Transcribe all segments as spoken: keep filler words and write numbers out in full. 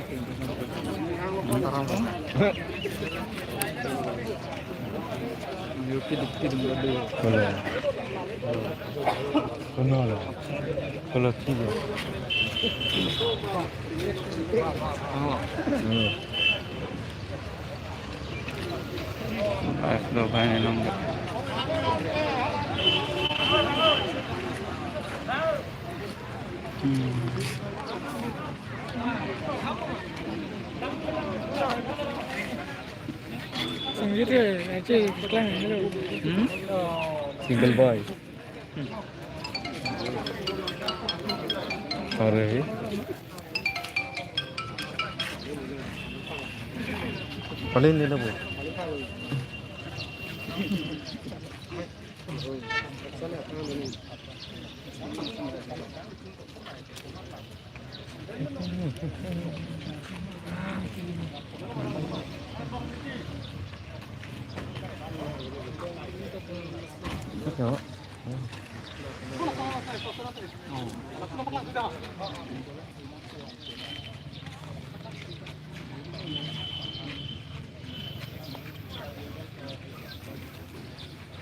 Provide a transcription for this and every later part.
Hello. Hello. Hello, ठीक है। Hmm. Live lo bhai nang. Hmm. Sangeet hai, aise klang hai. Hmm? Single boy. Are. Paling nila bo.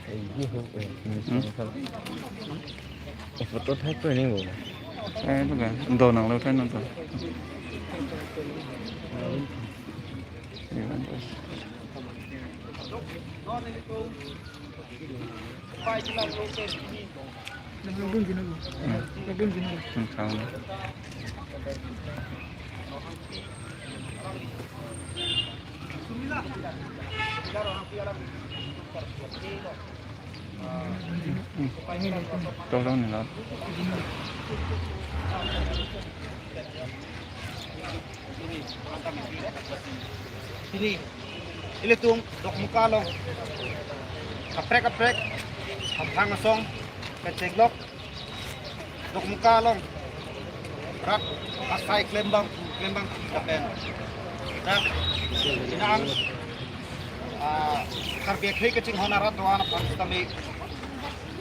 Eh, ye ho, eh, ini Hmm? Salah. Eh, photo thak ko ini bo. Eh, itu kan. Ndo nang lo kan nonton. Iya, kan, terus. Hmm. Hmm, sama. Tolong ni, Lord. Pini ilitum Dokmoka along kaprek kaprek, Hamphang asong, Pencheng lok, Dokmoka along rat asai klembang klembang lapen rat inang, ah, Karbi akhei kachinghon arat do-an aphan sitame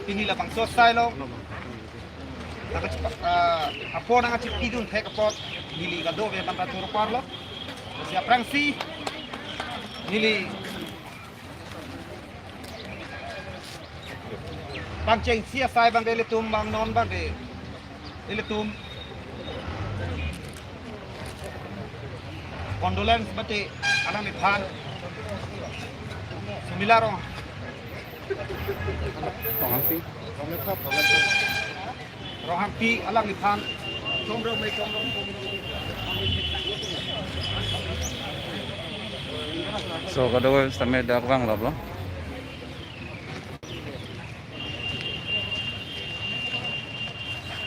pini labangso asai along nangkachepa-, ah, apor nangkachepidun thek apot neli kadokave banta thur parlo. Si aphrangsi neli pangchengsi asai abang de ilitum abang non abang de ilitum condolence mate alangliphan Sumila Rong-, Ronghangpi. Ronghangpi alangliphan. So, kadokave sitame dak vanglaplo.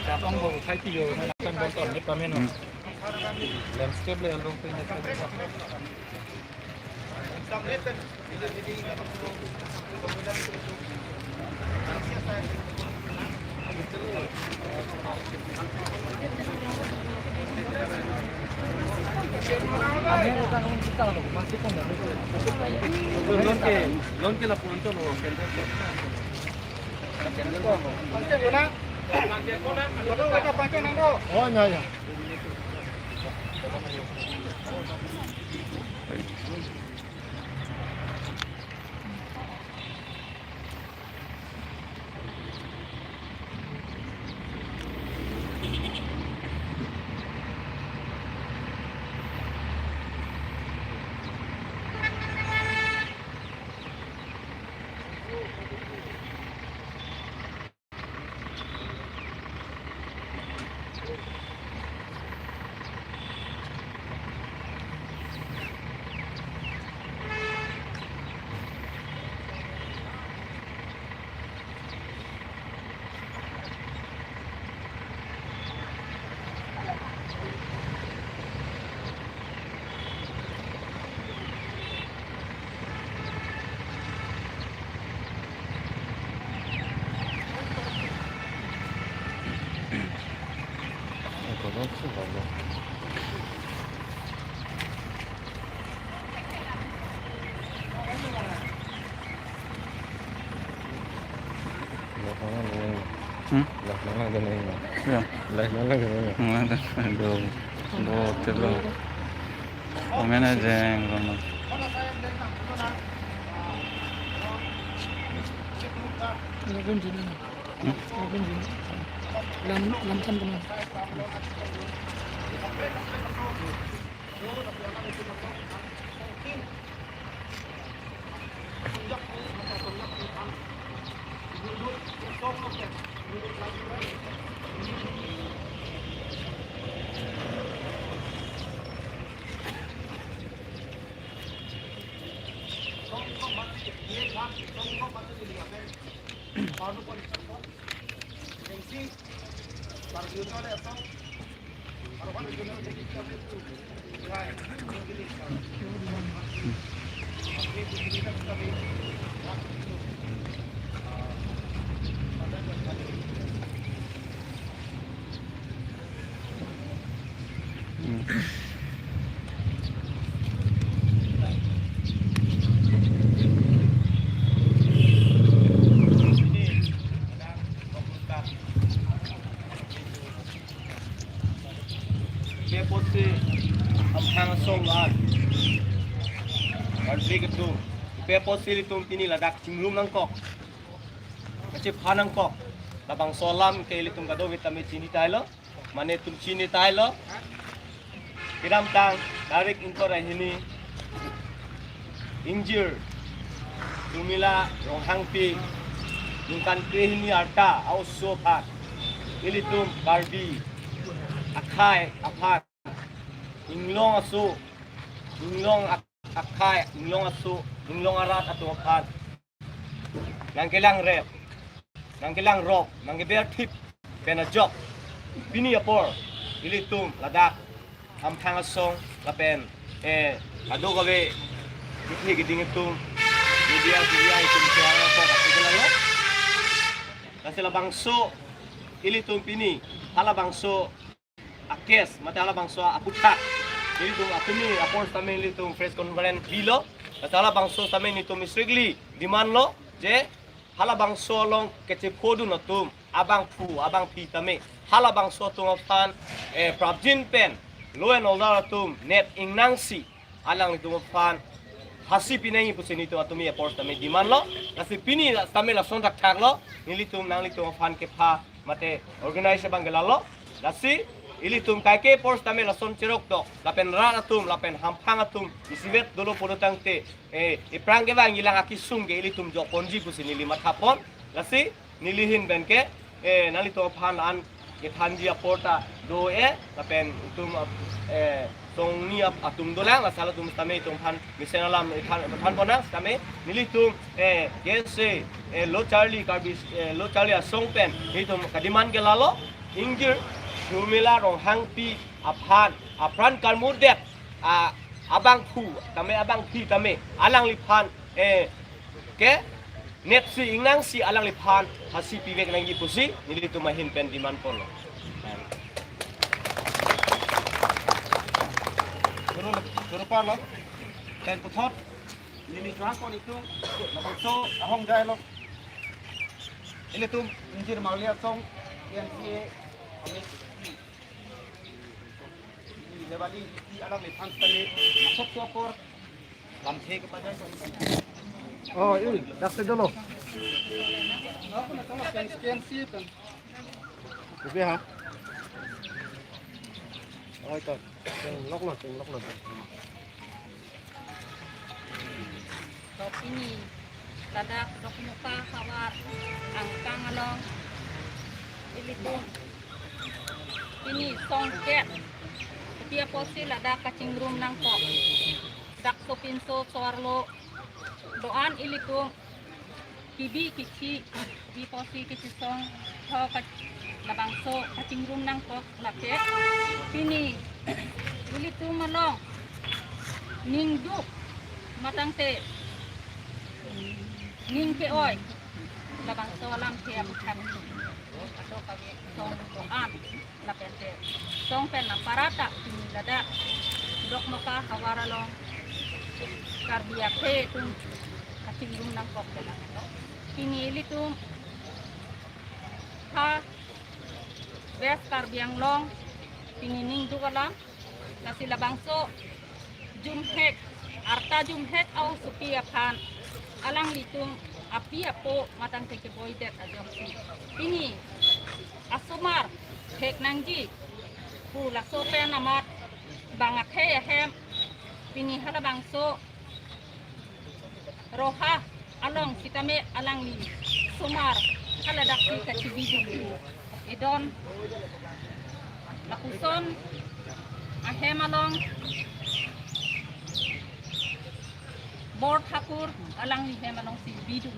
Chatong bo khai tiyo na kan bon ton ni pamen. Hmm. Landscape le along pe. Loan ke, loan ke lapu-an to lo. Oh, ya, ya. Hmm? Ya. Hmm, ada. Aduh, bo, coba. Komen ajeng kono. Eleven June. Hmm? Eleven June. Lam, lam kan kono. Pe apotsi Hamphang asong an. Karbi atum. Pe apotsi ilitum pini ladak chingrum nangkok. Kachepha nangkok. Labangso alam ke ilitum kadokave tame chinithailo. Mane itum chinithailo. Kedamtang tarik ingkoi ra hini ingjir Sharmila Ronghangpi ningkan krehini arta a-oso aphan ilitum Karbi akhei aphan inglong aso, inglong ak-, akhei, inglong aso, inglong arat atum aphan nangkelang rep, nangkelang rop, nangkeber thip pen ajok pini apor ilitum ladak Hamphang asong lapen, eh, kadokave kethe keding atum media, media itum ke arapok atum ke lalo. Lasi labangso ilitum pini halabangso a-case mate halabangso aputhak ilitum apini apor tame ilitum press conference bilo. Lasi halabangso tame ilitum strictly demand lo je halabangso along kachephodun atum abangphu abangphi tame halabangso atum aphan, eh, prapjin pen law and order atum nep ingnangsi alanglitum aphan phasi pinangji pusi nelitum apini apor tame demand lo. Lasi pini tame lason thakthak lo, nelitum nanglitum aphan kepha mate organize abang ke lalo. Lasi ilitum kaike apor tame lason cheroktok lapen rat atum lapen Hamphang atum isivet dolo pulotangte, eh, iphrang kevangji alang akesung ke ilitum jokponji pusi neli mathapon. Lasi neli ahin pen ke, eh, nanglitum aphan an kethanji apor ta do-e, lapen itum ap-, eh, songni ap-, atum dolang, lasi halatum tame itum aphan mesen alam ithan, ithan ponang, tame nelitum, eh, K S A, eh, lo charli Karbi, eh, lo charli asong pen nelitum kademand ke lalo, ingjir Sharmila Ronghangpi aphan apran karmudet, a, abangphu tame abangphi tame alangliphan, eh, ke nepsi ingnangsi alangliphan phasi pivek nangji pusi nelitum ahin pen demand ponlo. Turu, turu parlo. Pen puthot neli chehang pon itum labangso ahongjai lo. Ilitum ingjir Marli asong K N C A kami Debali isi alangliphan tame masuk ke apor lamthe kepajai. Oh, ini dak se dolo. Apa na tama K N C A pen. Kopi ha? Oh, itu. Chenglok lo, chenglok lo. To pini ladak Dokmoka havar angkang along ilitum pini songket kopi apotsi ladak kachingrum nangkok. Dak sopinso so-arlo do-an ilitum kebi kechi, kebi apotsi kechesong tho ka-, labangso kachingrum nangkok lake. Pini ilitum along ningduk matangte ning ke-oi labangso alamthe aputhak kadokave song do-an. Lapen te song pen nangparata pini ladak Dokmoka havar along Karbi akhei atum kachingrum nangkok penang. Pini ilitum ha West Karbi Anglong pini ningduk alam, lasi labangso jumhek, arta jumhek a-osopi aphan alanglitum api apo matangte keboidet ajoksi pini asomar hek nangji pu laso pen amat bang akhei ahem pini halabangso Roha along sitame alangli asomar haladak si kachibidun edon lapuson ahem along Borthakur alangli hem along si bidun.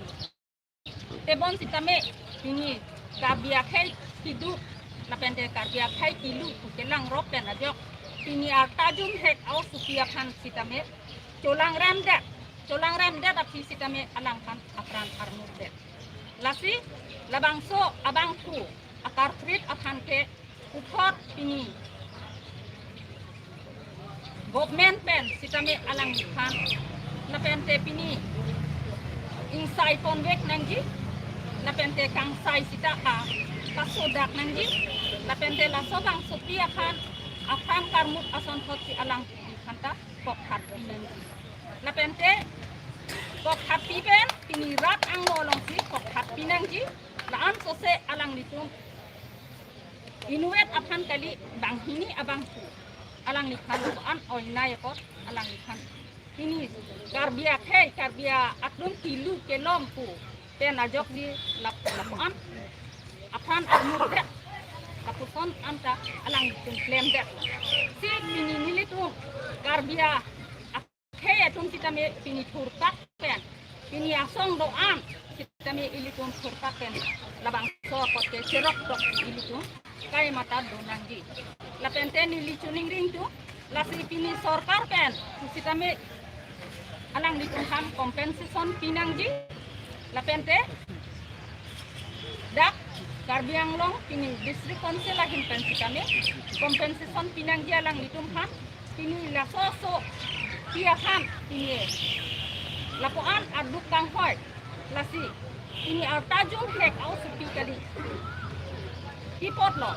Tebon sitame pini Karbi akhei keduk lapente Karbi akhei kelu pu kelang rop pen ajok pini arta jumhek a-osopi aphan sitame cholangremdet, cholangremdet aphi sitame alangphan apran armutdet. Lasi labangso abangphu akarkrit aphan ke puthot pini government pen sitame alangliphan lapente pini ingsai ponvek nangji, lapente kangsai sita a pasodak nangji, lapente laso abangsopi aphan apran karmut asonthot si alangliphan ta kokthatpi nangji. Lapente kokthatpi pen pini rat angno along si kokthatpi nangji. La-an sose alanglitum inutvet aphan kali banghini abangphu alangliphan laso-an oinai apot alangliphan pini Karbi akhei, Karbi aklum kelu kelom pu pen ajok di lap-, lapuson apran armutdet lapuson anta alanglitum klemdet. Si pini nelitum Karbi akhei atum sitame pini thurpak pen, pini asong do-an sitame ilitum thurpak pen labangso apot ke cherok tok ilitum kai mata do nangji. Lapente neli choningri ingtung, lasi pini sorkar pen sitame alanglitum aphan compensation pi nangji. Lapente dak Karbi Anglong pini District Council ahin pen sitame compensation pi nangji alanglitum aphan. Pini laso asopi aphan pini lapuson aduk kanghoi. Lasi pini arta jumhek a-osopi kali. Pi apotlo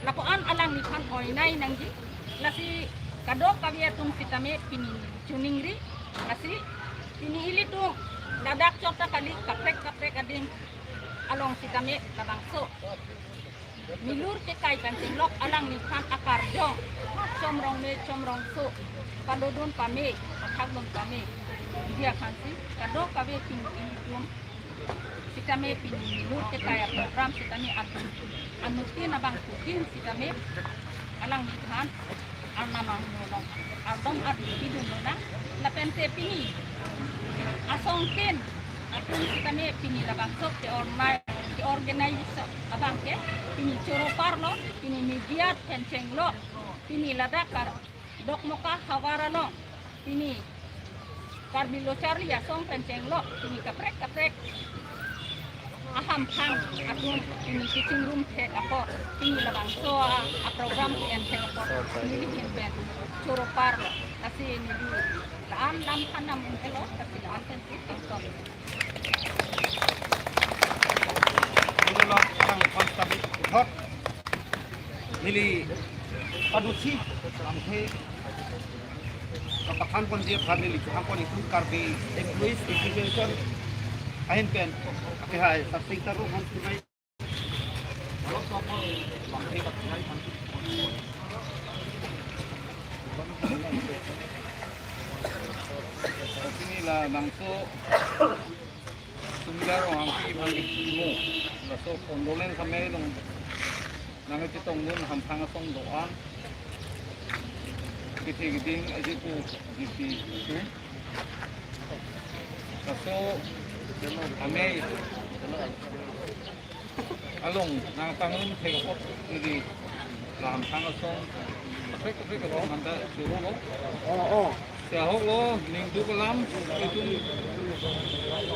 lapuson alangliphan oinai nangji. Lasi kadokave atum sitame pini choningri. Lasi pini ilitum ladak chot ta kali, kaprek kaprek adim along sitame labangso milur kekai pen chenglok alangliphan akarjong chomrong me chomrong so padodun pame, pathakdun pame. Dia aphan si kadokave pini ilitum sitame pini milur kekai a-program sitame adu anuttin abangphutin sitame alangliphan arnam angno along ardom adu pidun lonang. Lapente pini asongtin atum sitame pini labangso ke-ornai, ke-organize abang ke pini choro parlo, pini media pen chenglok, pini ladak Kar-, Dokmoka havar along pini Karbi Lo Charli Asong pen chenglok pini kaprek kaprek ahamphang atum pini kachingrum thek apot, pini labangso a, a-program ke-en thek apot, neli ahin pen choro parlo. Lasi neli la-an lam khanam un-elo, lasi la-an pen si kangton. Ilo lo yang konstabit hot. Neli padusi lamthe kapakhan ponji aphan neli chehang pon itum Karbi Employees Association ahin pen. Ake hai, Sarsing Taro han sunai. Sini labangso Sumila Ronghangpi aphan kimo, laso condolence amei along nangchetongdun hamphang asong do-an kethe keding ajipu jipi tu. Laso amei along nangpangrum thek apot neli la hamphang asong kaprek kaprek along anta choro lo. Oh, oh. Si ahok lo, ningduk alam itum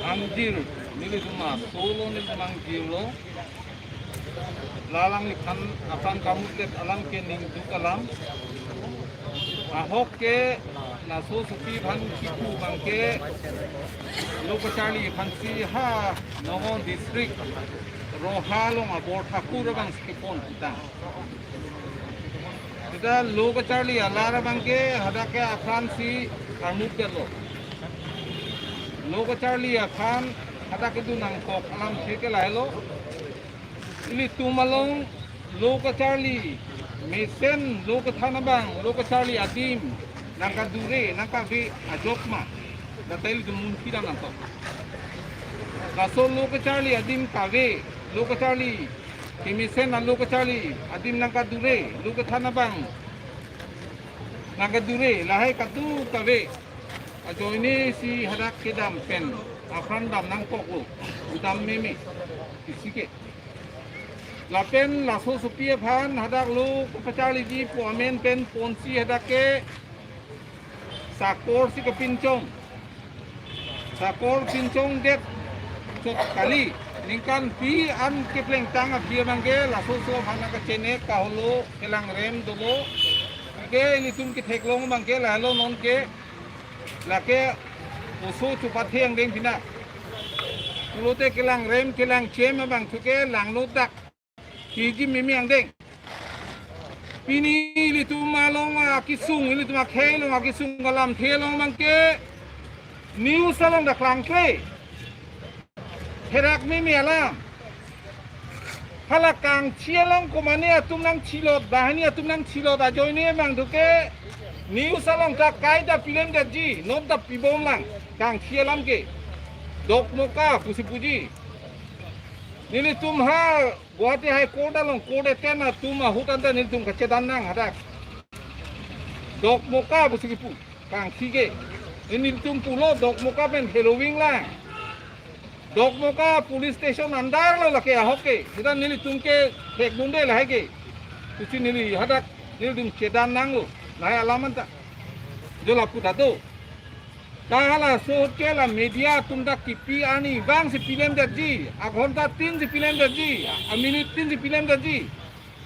angjir, nelitum ma solo nelitum angjir lo. La alangliphan apran kamutlet alam ke ningduk alam. Ahok ke laso asopi aphan kipu abang ke Lo Charli aphan si ha Nagaon District Roha along a-Borthakur abang si kepon kita. Seta lo kacharli alar abangke hadak ke aphrangsi armut ke lo. Lo kacharli aphan hadak kedo nangkok alamthe ke lahelo. Ilitum along lo kacharli mesen, lo kethan abang, lo kacharli adim nangkadure, nangkave ajok ma, lata ilitum munthi dam nangkok. Laso lo kacharli adim kave, lo kacharli kemesen alo kacharli adim nangkadure, lo kethan abang nangkadure, lahai kadokave ajoinesi hadak kedam pen aphrang dam nangkoklo, dam meme isi ke. Lapen laso asopi aphan hadak lo kepacharliji pu amen pen ponsi hadak ke sakor si kepinchong. Sakor pinchongdet chot kali. Ningkan pi an keplengtang aphi abangke laso aso aphan nangkachenek kaholo, kelangrem dolo. Ke ilitum ketheklong abangke lahelo nonke, lake oso chupathe angdeng pina. Pulote kelangrem kelangchem abang thuke langno dak kiji meme angdeng. Pini ilitum along akesung, ilitum akhei along akesung alamthe along abangke news along dak klangkle. Therak meme alam. Hala kangthi along komane atum nangthilot, banghini atum nangthilot ajoine abang thuke news along ta kaita pilemdetji, non ta pibomlang kangthi alam ke. Dokmoka pusi puji. Nelitum ha Guwahati High Court along court attend atum ahut anta nelitum kachedan nang hadak. Dokmoka pusi kipu kangthi ke. Nelitum pulo Dokmoka pen Halloween lang. Dokmoka police station under lo lake ahok ke. Seta nelitum ke thekdunde lahai ke. Pusi neli hadak nelitum chedan nanglo. Lahai alam anta. Jo lapu ta do. Ta halaso ke la media atum ta kipi arni vangsi pilemdetji, aghonta tin si pilemdetji, aminit tin si pilemdetji.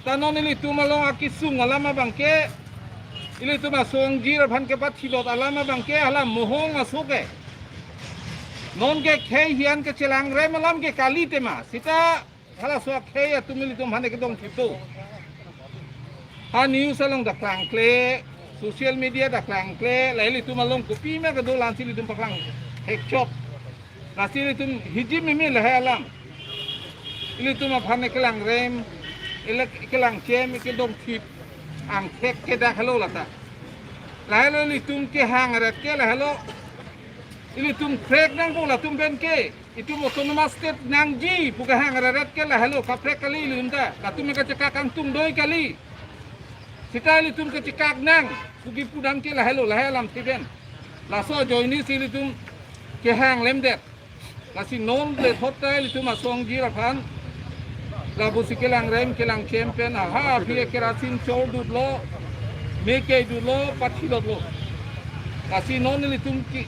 Ta non ilitum along akesung alam abangke, ilitum aso angjir aphan kepathilot alam abangke hala mohong aso ke. Nonke khei hian kechelangrem alam ke kali tema. Seta halaso akhei atum ilitum aphan kedongthip do. Ha news along dak klangkle, social media dak klangkle, la ilitum along kopima kedo la-ansi ilitum paklang hekchot. Lasi ilitum hiji meme lahai alam. Ilitum aphan kelangrem, ele kelangchem, kedongthip angthek ke dak helo lata. Lahelo ilitum kehang ret ke lahelo. Ilitum krek nangpo latum pen ke. Itum autonomous state nangji pu kehang ret ke lahelo, kaprek kali ilitum ta. Latum kachekak kangtung doi kali. Seta ilitum kachekak nang pu kipu dam ke lahelo, lahai alamthe pen. Laso ajoinesi ilitum kehang lemdet. Lasi non le thot ta ilitum aso angjir aphan lapusi kelangrem kelangchem pen aha aphi kerasin chor dutlo, me ke dutlo, pathilotlo. Lasi non nelitum ke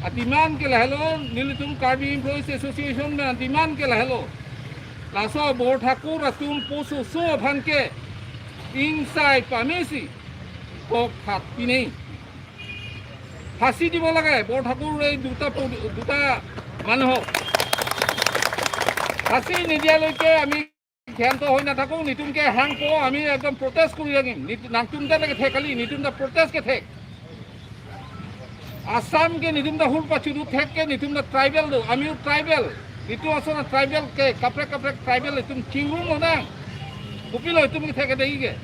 ademand ke lahelo, nelitum Karbi Employees Association pen ademand ke lahelo. Laso Borthakur atum poso so aphan ke ingsai pamesi kok khat pinei. ফাঁচি দিব লাগে বৰঠাকুৰ এই দুটা পু- দুটা মানুহক। ফাঁচি নিদিয়ালৈকে আমি ক্ষান্ত হৈ নাথাকো। নিতুমকে হাং পাও, আমি একদম প্ৰটেষ্ট কৰি থাকিম। নিত- নাংতুমতা লাগে ঠেক কালি, নিতুমতা প্ৰটেষ্ট কে ঠেক। আছাম কে নিতুমতা হুল পাচুদু ঠেক কে নিতুমতা ট্ৰাইবেল দো, আমিও tribal. Itum ason a tribal ke kaprek kaprek tribal itum chingrum lo nang. Kopilo itum ke thek dei ke.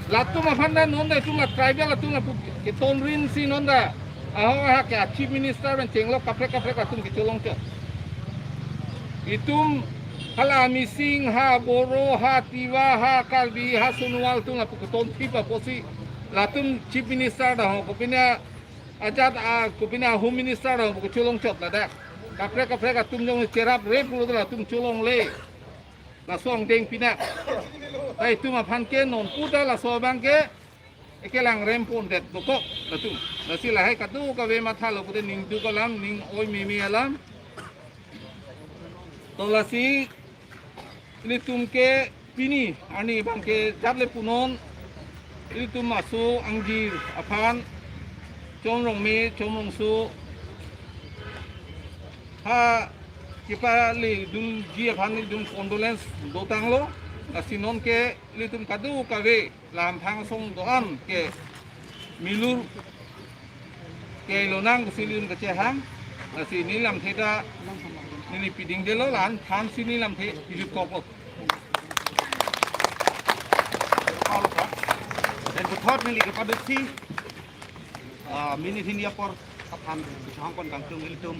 Latum aphan da non da itum la tribal atum lapu ketonrin si non da. Aho ha ke a chief minister pen chenglo kaprek kaprek atum kecholong ke. Itum hala Mising, ha Boro, ha Tiwa, ha Karbi, ha Sonowal atum lapu ketonthip apotsi latum chief minister da ho kopine ajat a kopine home minister da ho kecholong chot ladak. Kaprek kaprek atum jong cherap rep lo latum cholongle. Laso angdeng pina. Ta itum aphan ke non pu ta laso abang ke kelangrem pondet dokok latum. Lasi lahai kadokave mathalo pute ning duk alam, ning oi meme alam. To lasi ilitum ke pini arni abang ke jat le punon, ilitum aso angjir aphan Chom Rongme, Chom Rongso ha kepale dunji aphan ilitum condolence dotanglo. Lasi non ke ilitum kadokave la hamphang asong do-an ke milur ke lonang si ilitum kachehang. Lasi neli lamthe ta neli piding delo, la-an thansi neli lamthe piduk kok. Lapen puthot neli kepaduksi, ah, minit hini apor aphan kehang pon kangtung ilitum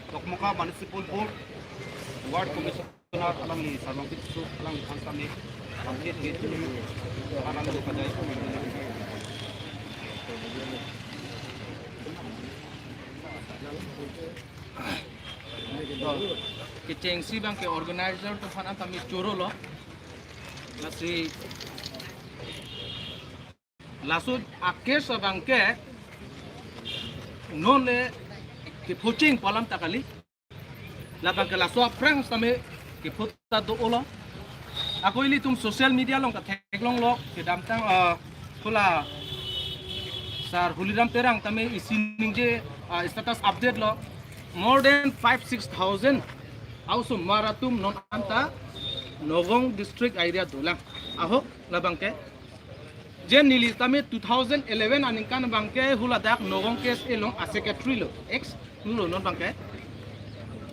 Dokmoka Municipal Board, Ward Commissioner alangli Sarmang Bitsu alangli than tame, alangli pajai. Kechengsi abang ke organizer atum aphan an tame choro lo. Lasi laso a-case abang ke non le kephoching pu alam ta kali. Labang ke laso aphrang sitame kepho ta do-olo. Ako ilitum social media along ta theklonglo, kedamtang, ah, hula Sar Huliram Terang tame isi ningje, ah, status update lo. More than five six thousand a-osomar atum non anta Nagaon district area dolang. Ahok labang ke. Jen neli tame two thousand eleven aningkan abang ke huladak Nagaon K S A along a-secretary lo, ex lo non abang ke.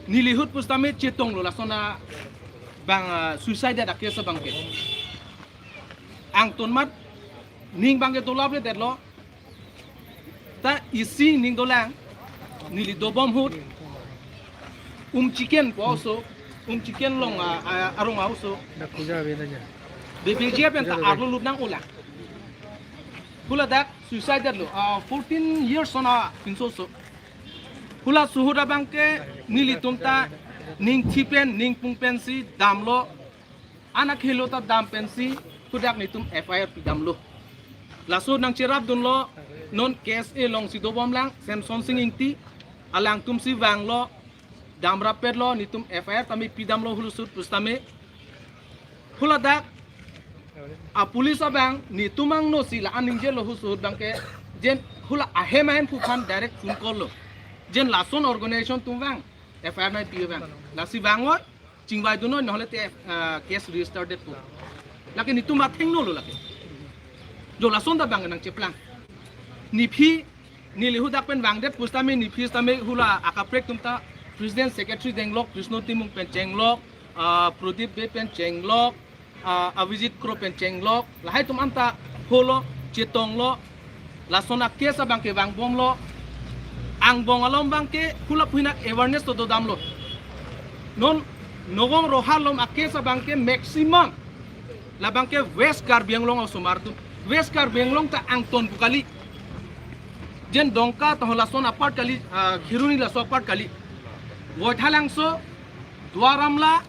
Neli ahut pusitame chetonglo lason abang, ah, suicide a-case abang ke. Angton amat ning abang ke dolapledetlo. Ta isi ning dolang, neli dobom ahut Umchiken pu a-oso, Umchiken along, ah, ah, arong a-oso. Dak puja ave na ja. Bebeji pen ta arlo lut nang-olang. Huladak suicide lo, ah, fourteen years ason apinso so. Hula suhut abang ke nelitum ta ningthi pen, ningpung pensi damlo. Anak helo ta dam pensi hudak netum F I R pidamlo. Laso nangcherapdunlo, non K S A alongsi dobomlang, Samson Sing Ingti, alangtumsi vanglo, damrappetlo, netum F I R tame pidamlo hulusut pusitame. Huladak a-police abang netum angno si la-an ningjelo husuhut abang ke, jen hula ahem ahem aphan direct phone call lo. Jen lason organization atum vang, F I R nangpi vang. Lasi vang oi, chingvaidun noi, nohole te, ah, case register detpo. Lake netum athengno lo lake. Jo lason ta abang nangcheplang. Nephi, neli hudak pen vangdet pusitame nephi sitame hula akaprek atum ta president secretary denglok, Krishno Timung pen chenglok, ah, Pradip Bey pen chenglok, ah, Avijit Kro pen chenglok, lahai atum anta holo, chetonglo, lason a-case abang ke vangbomlo, angbong along abang ke hula puhinak awareness to dodamlo. Non Nagaon Roha along a-case abang ke maximum labang ke West Karbi Anglong a-osomar atum. West Karbi Anglong ta angton pu kali. Jen Dongka ta halason apart kali, ah, Kheroni laso apart kali. Voithalangso, Duar Amla,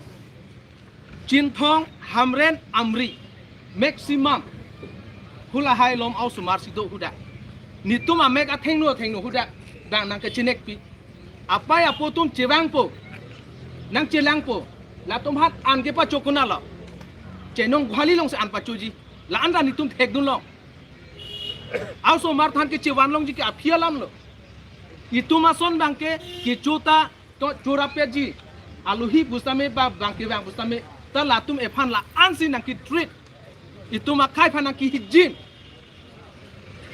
Chinthong, Hamren, Amri, maximum hula hai along a-osomar si do hudak. Netum amek athengno athengno hudak abang nangkechinekpi. Apei apo atum chevangpo, nangchelangpo, latum aphan an kepacho konatlo? Chenong Guwahati alongsi an pachoji. La-an ta netum thekdunlong. A-osomar aphan kechevan longji ke aphi alam lo. Itum ason abang ke kecho ta to chorappetji. Alohi pusitame ba abang kevang pusitame ta latum aphan la-ansi nangketreat. Itum akhei aphan nangkehikjin.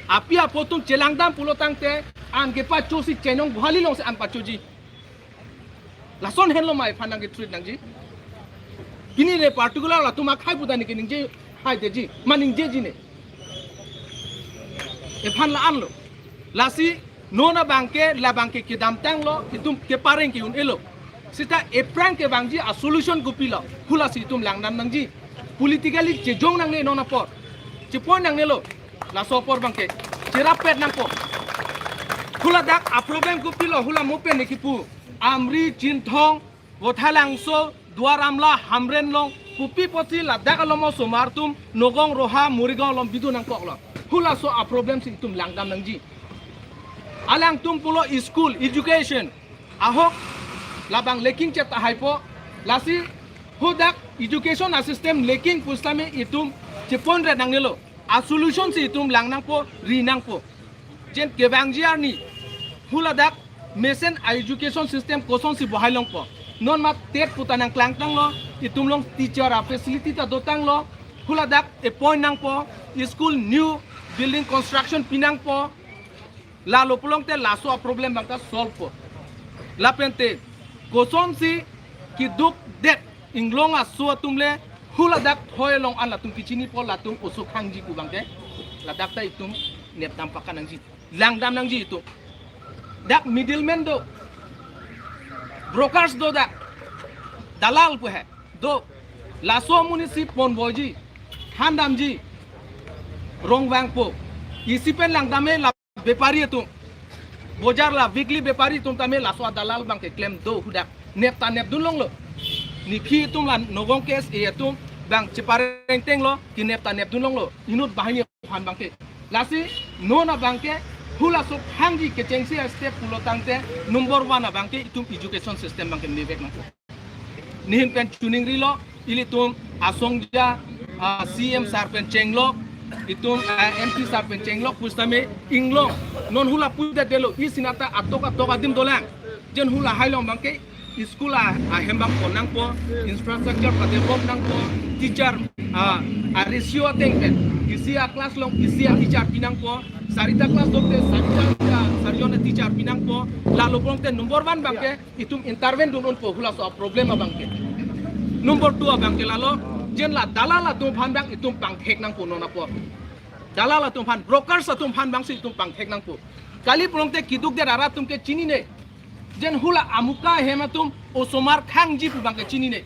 Apei apo atum chelangdam pulo tangte an kepachosi Chenong Guwahati alongsi an pachoji. Lason henlo ma aphan nangketreat nangji. Pini le particular latum akhei pu ta neke ningje haidetji, ma ningjeji ne. Aphan la-an lo. Lasi non abang ke, labang ke kedamtanglo, itum kepareng ke-un-elo. Seta aphrang kevangji a-solution kopilo, hulasi itum langdam nangji. Politically chejong nangne non apor. Chepon nangnelo. Laso apor abang ke cherappet nangpo. Huladak a-problem kopilo, hula mo pen ne kipu. Amri, Chinthong, Voithalangso, Duar Amla, Hamren along, kopi apotsi ladak along a-osomar atum Nagaon Roha, Morigaon along bidu nangkoklo? Hulaso a-problem si itum langdam nangji. Alangtum pulo school, education ahok labang lacking chet tahaipo. Lasi hudak education a-system lacking pusitame itum cheponret nangnelo. A-solution si itum lang nangpo, ri nangpo. Jen kevangji arni huladak mesen a-education system kosonsi bohai longpo. Non mat TET puta nangklangtanglo, itum along teacher a-facility ta dotanglo, huladak appoint nangpo, school new building construction pinangpo, lalo pulote laso a-problem abang ta solve po. Lapente, kosonsi kidukdet inglong aso atum le huladak thoi along an latum kechinipo, latum oso khangji pu abangke, ladak ta itum nepdam pakan nangji, langdam nangji itum. Dak middleman do, brokers do dak, dalal pu he do. Laso amonit si ponvoiji, handamji, rong vangpo. Isi pen langdam-e la bepari atum, bojar la weekly bepari atum tame laso adalal abangke klem do, hudak nep ta nepdun longlo. Nephi atum la Nagaon KSA atum abang cheparengtenglo, kenep ta nepdun longlo, inut banghini aphan abangke. Lasi non abangke hulaso khangji kechengsi a-step pulo tangte number one abangke itum education system abangke mevek nangpo. Nehin pen choningrilo, ilitum asongja, ah, CEM sir pen chenglok, itum, ah, MP sir pen chenglok pusitame inglong. Non hula pudetdetlo, isi nata atok atok adim dolang. Jen hula hai along abangke school a, ahem abang pon nangpo, infrastructure pa-develop nangpo, teacher, ah, a-ratio ateng pen, isi a-class along isi a-teacher pinangpo, sarita class dokte sarita, ah, sarijon a-teacher pinangpo, lalo pulote number one abangke itum intervene dun unpo hulaso a-problem abangke. Number two abangke lalo, jen la dalal atum aphan abang itum pangthek nangpo non apor. Dalal atum aphan, brokers atum aphan abangsi itum pangthek nangpo. Kali pulote kidukdet arat atum ke chinine. Jen hula amuka ahem atum osomar khangji pu abangke chinine.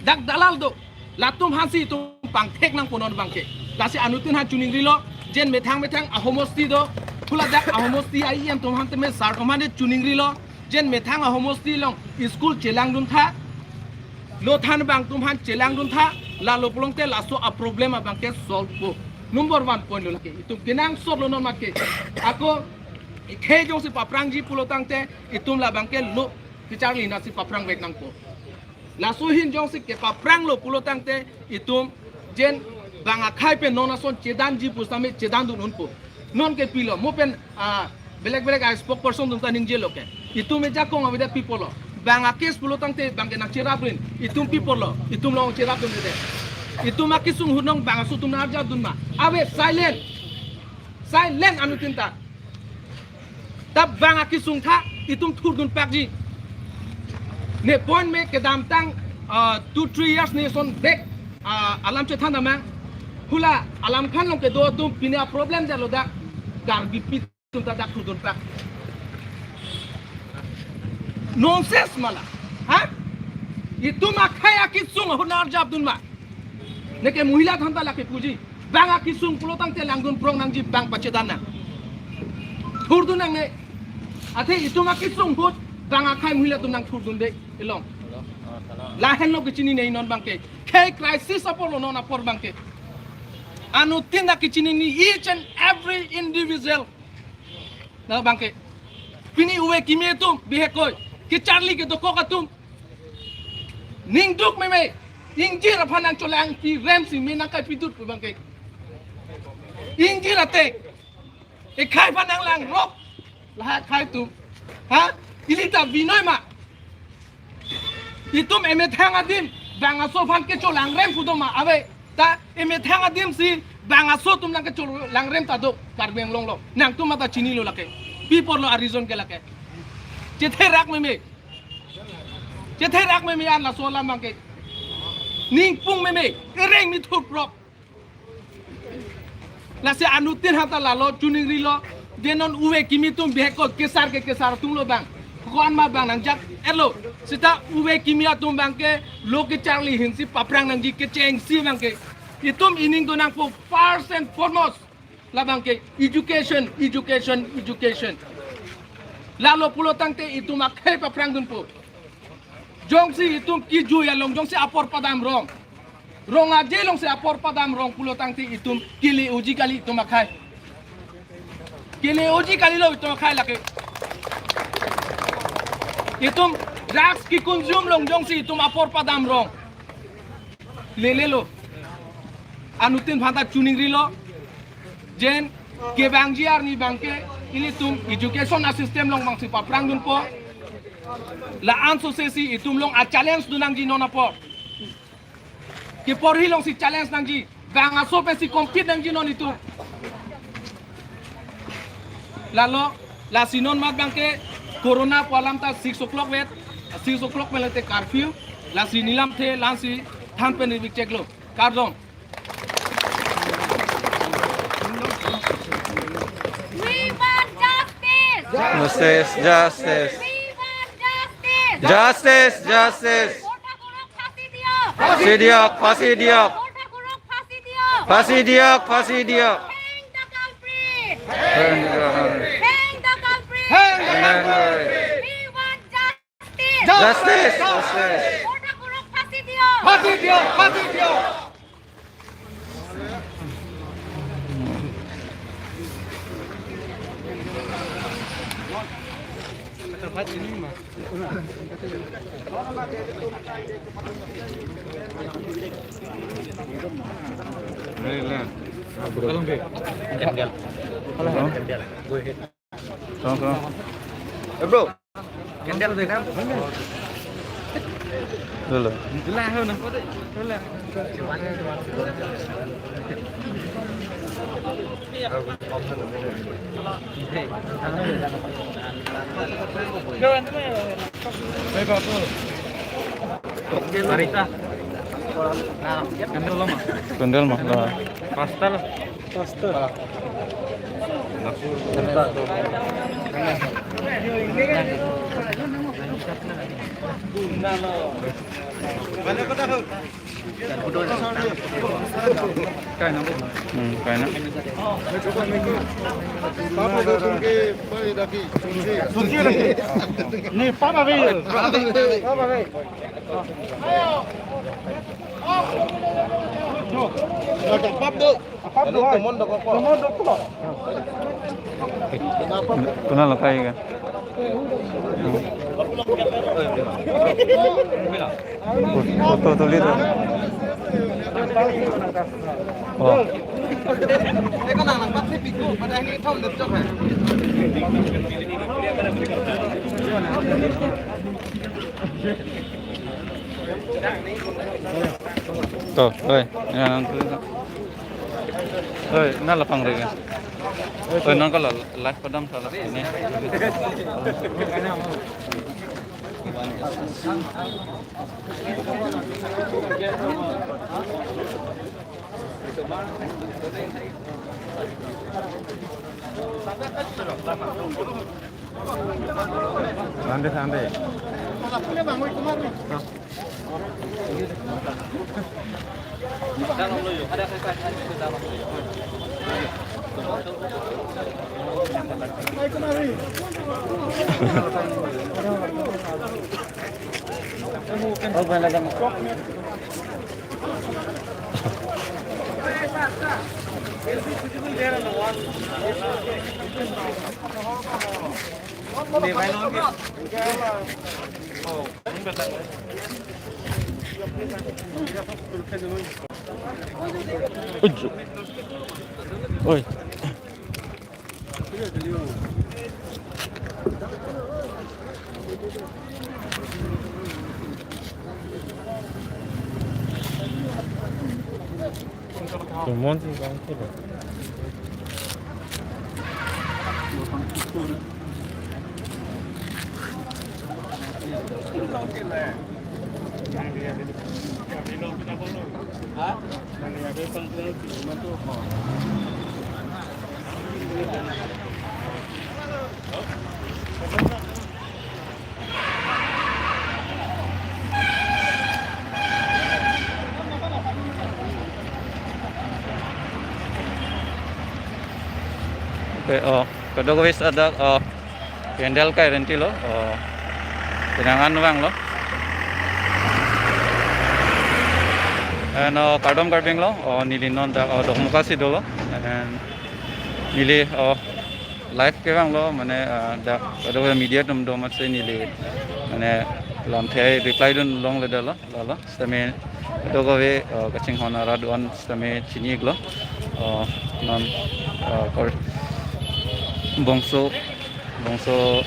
Dak dalal do, latum aphansi itum pangthek nangpo non abangke. Lasi anuttin aphan choningrilo, jen methang methang ahomosti do, huladak ahomosti a-EM atum aphan tame sar atum aphan choningrilo, jen methang ahomosti along school chelangdun tha, lo than abang atum aphan chelangdun tha, lalo pulote laso a-problem abangke solve po. Number one point lo lake, itum kenangsotlo non make. Ako khei jongsi paprangji pulo tangte, itum labangke lo kecharli nasi paprang vek nangpo. Laso ahin jongsi kepapranglo pulo tangte itum jen bang akhei pen non ason chedanji pusitame chedandun unpo. Non ke pilo, mo pen, ah, belek belek a-spokesperson atum ta ningjelo ke. Itum ejakong avedet pi apotlo. Bang a-case pulo tangte abangke nangcherapdun. Itum pi apotlo, itum along cherapdundedet. Itum akesung ahut non bang aso atum nang-arjapdun ma? Ave, silent. Silent anuttin ta. Ta bang akesung tha, itum thurdun pakji. Ne point me kedamtang, ah, two three years ne son back, ah, alam chethan damnang. Hula Alamkhan along kedo atum pine a-problem jalo dak. Karbipi atum ta dak thurdun pak. Nonsense ma la. Ha? Itum akhei akesung ahut nang-arjapdun ma? Neke mohila atum ta lake puji. Bang akesung pulo tangte langdun prong nangji, bang pachedan nang. Thurdun nangne. Athe itum akesung ahut bang akhei mohila atum nang thurdunde ilong. Lahenlo kechinine non abangke. Khei crisis apotlo non apor abangke. Anuttin ta kechinine each and every individual. Non abangke. Pini ove kimi atum, bihek koi. Kecharli kedokok atum. Ning duk meme. Ingjir aphan nangcholangpi rem si me nangkai pidut pu abangke. Ingjir ate. Ekhei aphan nanglangrok. Lahai akhei atum. Ha? Ili ta binoi ma? Itum emethang adim bang aso aphan kecholangrem pu do ma? Ave. Ta emethang adim si bang aso atum nangkecholangrem ta do Karbi Anglong along. Nangtum mata chinilo lake. Pi apotlo a-reason ke lake. Chetherak meme. Chetherak meme an laso alam abangke. Ning pung meme. Ereng mi thurprok. Lasi anuttin aphan ta lalo choningrilo. Dei non ove kimi atum bihek koi, kesar ke kesar atumlo bang. Ko-an ma bang nangjak-etlo. Seta ove kimi atum abangke lo kecharli ahin si paprang nangji, kechengsi abangke. Itum ining do nangpo first and foremost. Labangke education, education, education. Lalo pulo tangte itum akhei paprangdunpo. Jongsi itum kejui along jongsi apor padam rong, rong aje alongsi apor padam rong pulo tangte itum kele-oji kali itum akhei. Kele-oji kalilo itum akhei lake. Itum drugs ke-consume along jongsi itum apor padam rong, lelelo. Anuttin aphan ta choningrilo. Jen kevangji arni abangke ilitum education a-system along bangsi paprangdunpo. La-an sose si itum along a-challenge dun nangji non apor. Keporhi along si challenge nangji. Bang aso pensi compete nangji non itum. Lalo, lasi non mat abangke corona pu alam ta six o'clock vet, six o'clock pen lote curfew, lasi nelamthe la-an si than pen ribik cheklo. Kardom. We want justice. Justice, justice. We want justice. Justice, justice. বৰঠাকুৰক ফাঁচী দিয়ক। ফাঁচী দিয়ক, ফাঁচী দিয়ক। বৰঠাকুৰক ফাঁচী দিয়ক। ফাঁচী দিয়ক, ফাঁচী দিয়ক। Hang the culprit. Hang the culprit. Hang the culprit. Hang the culprit. We want justice. Justice, justice. বৰঠাকুৰক ফাঁচী দিয়ক। ফাঁচী দিয়ক, ফাঁচী দিয়ক। Tolong, tolong. Eh, bro. Candle deh, kan? Dulu. Candle mah, lah. Pastor. Hmm, kaina. Ni papa ve. Papa ve. Kunal lo kai ka? Foto, foto tulit lo. Oh. To, oi, ya, nanti. Oi, na lapang rega. Oi, nang kalau live padam salah ini. Sande, sande. Oi. Sumon si bang kilo. Okay, oh, kadokave adak, oh, candle kai renti lo, oh, pinangan vanglo. And, oh, kardom karding lo, oh, neli non dak, oh, Dokmoka si dolo, and neli, oh, live kevanglo, mane, ah, dak, kadokave media atum do amatsi neli, mane, lamthe reply dun longledetlo, lalo, sitame, kadokave, ah, kachinghon arat do-an sitame chini-iklo, ah, non, ah, kor-, bongso, bongso,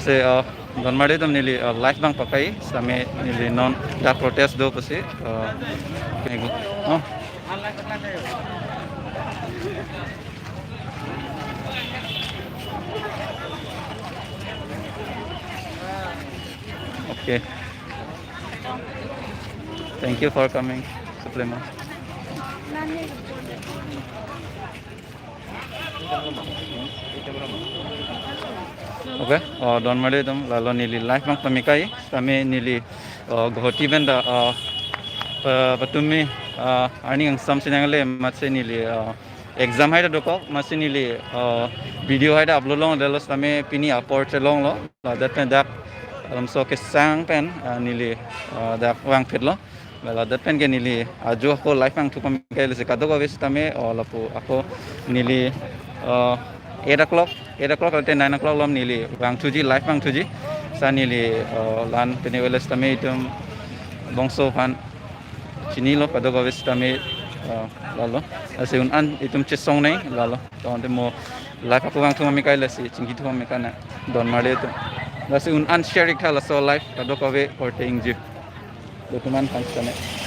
Lasi, uh, don marli atum, neli, uh, live abang pakai, sitame neli non dak protest do pusi, uh, nego, no? Okay. Thank you for coming, Supremo. Okay, uh, don marli atum, lalo neli live abang pame kai, sitame neli, uh, Guwahati pen dak, uh, pa-, patumi, uh, arni kangsam si nangle, amatsi neli, uh, exam hai ta dokok, amatsi neli, uh, video hai ta upload longledetlo, sitame pini apor chelonglo, ladak pen dak, alamso kesang pen, uh, neli, uh, dak vangphitlo. Ladak pen ke neli ajo ako live vangthu pame kai, lasi kadokave sitame, oh, lapu ako neli, uh, eight o'clock, eight o'clock ante nine o'clock along neli vangthuji, live vangthuji. Lasi neli, uh, la-an pine avelo sitame itum bangso aphan chinilo, kadokave sitame, uh, lalo. Lasi un-an itum chesong nai, lalo. Tangte mo live ako vangthu pame kai, lasi chingkithu pame kai nang, don marli atum. Lasi un-an share ik tha laso live, kadokave korte ingjir. Latum an aphan sitame.